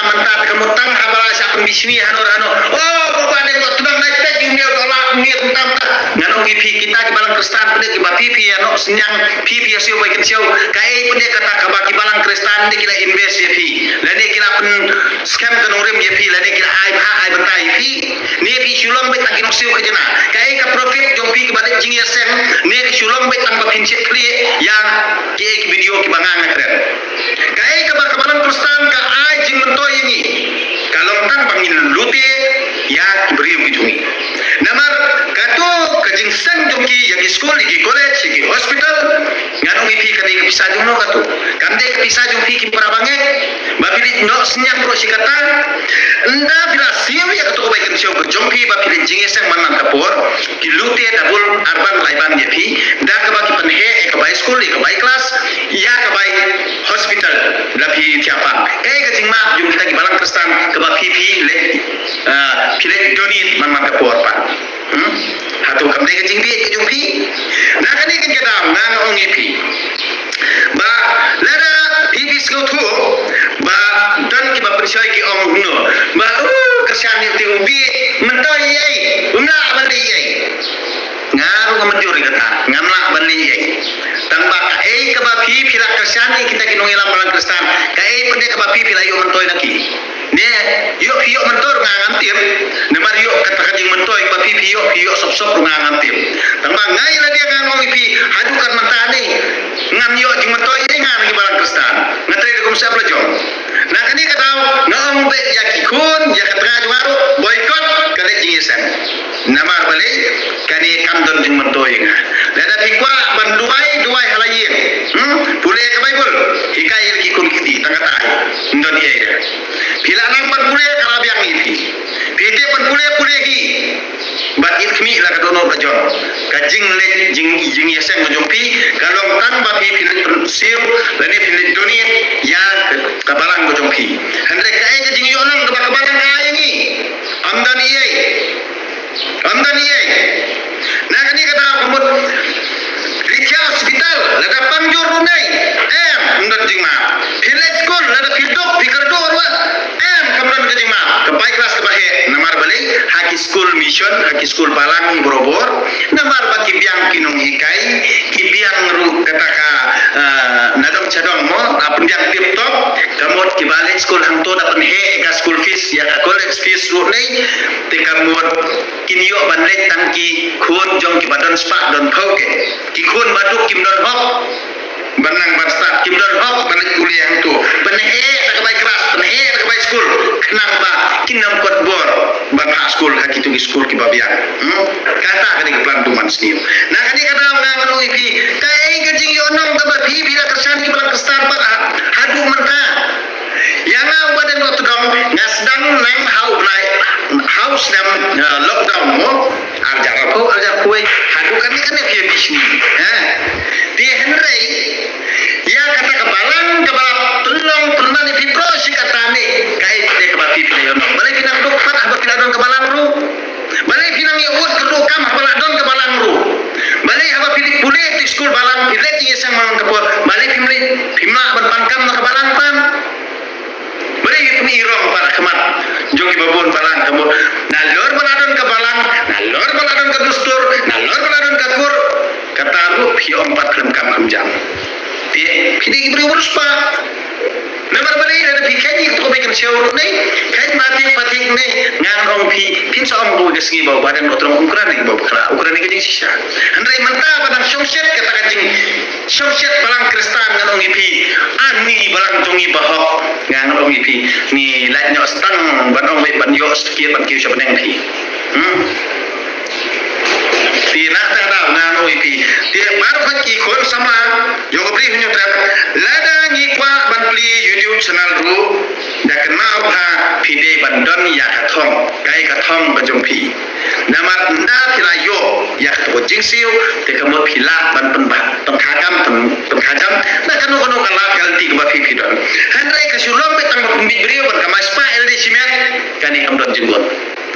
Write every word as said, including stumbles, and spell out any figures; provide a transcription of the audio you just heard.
mynta te ka mut tang haba la shah pynbishni hano hano. Oh, Bah Badeng Dohtdong dei peit ïa une u dola une kumta kumta. Ngan ong ïa phi kita ki balang Khristan phi kiba phi phi ïa noh synñiang phi phi ïa siew bai kynsiew. Kaei phi ne kata kaba ki balang Khristan ne ki la invest ïa phi. Lane ki la pynskhem ka nongrim ïa phi lane ki la ai bha ai bynta ïa phi. Ne phi shu long beit tang ki nongsiew khajna. Kaei ka profit jong phi kiba leit jingïaseng ne phi shu long beit tang ba phin shit khlieh ïa kiei ki video kiba nga nga kren. Kaei kaba ka balang Khristan ka ai jingmyntoi ïa ngi. Ka long tang ba ngin lute ïa ki briew ki jong ngi. Namar kato ka jingseng jong ki ïa ki skul, ïa ki college, ïa ki hospital, ngan ong ïa phi ka dei ka pisa jong no kato. Kam dei ka pisa jong phi ki para bangeit ba phi leit noh synñiang baroh shi katta. Ynda phi la siew ïa kato ka bai kynsiew ka jong phi ba phi leit jingïaseng man man ka por, ki lute double arban laiban ïa phi da kaba ki pynheh ïa ka bai skul, ïa ka bai klas, ïa ka bai hospital. La phi thiah pang. Kaei ka jingmap jong kita ki balang Khristan kaba phi phi leit, ah, phi leit donate man man ka por pat. Hmm? Hato kam dei ka jingbieit ka jong phi? Na kane ka daw nga nga ong ïa phi ba lada phi phi sngewthuh ba don kiba pynshoi ki ong hangno ba, uh, kyrshan ïa u te u bieit, myntoi ei, um lah ban leh ei. Nga ruh ngam jur ïa kata, ngam lah ban leh ei. Tang ba kaei kaba phi phi la kyrshan ïa kita ki nongïalam balang Khristan, kaei pat kaba phi phi la ïoh myntoi na ki. Ne ïoh phi ïoh myntoi ruh nga ngam tip. Namar ïoh kata ka jingmyntoi ba phi phi ïoh phi ïoh sop sop ruh nga ngam tip. Tang ba nga ïa lade nga ong ïa phi haduh kat mynta ne ngam ïoh jingmyntoi ei nga na ki balang Khristan. Nga trei da kum sep la jong. Na kane ka daw nga ong beit ïa ki khun ïa ka tnga jong nga ruh boycott ka leit jingïaseng. Namar balei kane kam don jingmyntoi ïa nga. Lada phi kwah ban duwai duwai ha la ïing. Hmm? Pule ka Baibl. Hikai ïa ki khun ki kti tang katai. Ym don ei ei. Phi la nang ban pule ka la biang ïa phi. Phi te ban pule pule hi. Bad ïit khmih la ka dohnud ka jong. Ka jingleit jing jingïaseng ka jong phi ka long tang ba phi phi leit pynsiew lane phi leit donate ïa ka balang ka jong phi. Hynrei kaei ka jingïohnong kaba ka balang ka ai ïa ngi. Ym don ei ei. Ym don ei ei. Na kane ka daw ka mut phi leit hospital lada pang jur ruh nei. Em, ym don jingma. Phi leit skul lada phi duk phi kyrduh ruh. Em, kam don ka jingma. Ka bai klas kaba heh namar balei ha ki skul mission ha ki skul balang hi barabor. Namar ba ki biang ki nonghikai ki biang ruh kata ka, ah, nadong chadong mo, ah, pynbiang tip top. Ka mut kiba leit skul hangto da pynheh ka school fees ïa ka college fees ruh nei. Te ka mut kin ïoh ban leit tang ki khun jong kiba don spah don phew ke. Ki khun ba duk kim don hok ban nang ban stad, kim don hok ban leit pule hangto. Pynheh da ka bai klas, pynheh da ka bai skul. Khnang ba kin ym kot bor ban phah skul ha kito ki skul kiba biang. Hmm? Kata ka dei ka plan tu man sniew. Na kane ka daw nga ngan ong ïa phi kaei ka jingïohnong kaba phi phi la kyrshan ki balang Khristan pat ha haduh mynta. Ïa nga u Bah Deng Dohtdong nga sdang nang ha u bnai ha u snem, eh, lockdown mo. Ar hajar arphew, ar hajar arphew wei haduh kane kane phi ïa bishni. Ha. Te hynrei ïa kata ka balang kaba la pynlong pynman ïa phi baroh shi katta ne kaei phi dei kaba phi phi la ïohnong. Balei phi nang duk pat haba phi la don ka balang ruh? Balei phi nang ïa ud kyrduh kam haba la don ka balang ruh? Balei haba phi leit pule te skul balang phi leit jingïaseng man ka por? Balei phim leit phim lah ban pang kam na ka balang pat? Balei ïa phi rong pat ha khmat jong kiba bun balang ka mut nalor ba la don ka balang, nalor ba la don ka dustur, nalor ba la don ka kur. Kata ruh phi ong pat khlem kam khlem jam. Phi phi dei ki briew riewspah. Namar balei lada phi kheiñ ïa kato ka bai kynshew ruh ne kheiñ ba thik ba thik ne ngan ong phi phin sa ong ba ka sngi ba u Bah Deng Dohtdong u kren ïa ba bakla u kren ïa ka jingshisha. Hynrei mynta ba dang shongshit kata ka jing shongshit balang Khristan ngan ong ïa phi. Ani balang jong ngi bahok ngan ong ïa phi. Ngi lait noh stang ban ong beit ban ïoh stikir ban kiew sha bneng phi. Hmm? Te na kata ka daw ngan ong ïa phi. Te baroh ki khun samla jong ka Bri Hynñiewtrep lada ngi kwah ban plie YouTube channel ruh da kynmaw ba phi dei ban don ïa ka thong kaei ka thong ka jong phi. Namar ynda phi la ïoh ïa kato ka jingsiew te ka mut phi lah ban pynbha pynkha kam pyn- pynkha jam na kano kano ka lad ka lynti kaba phi phi don. Hynrei ka shu long beit tang ba pynbit briew ban kamai spah ïalade shimet kane kam don jingmut.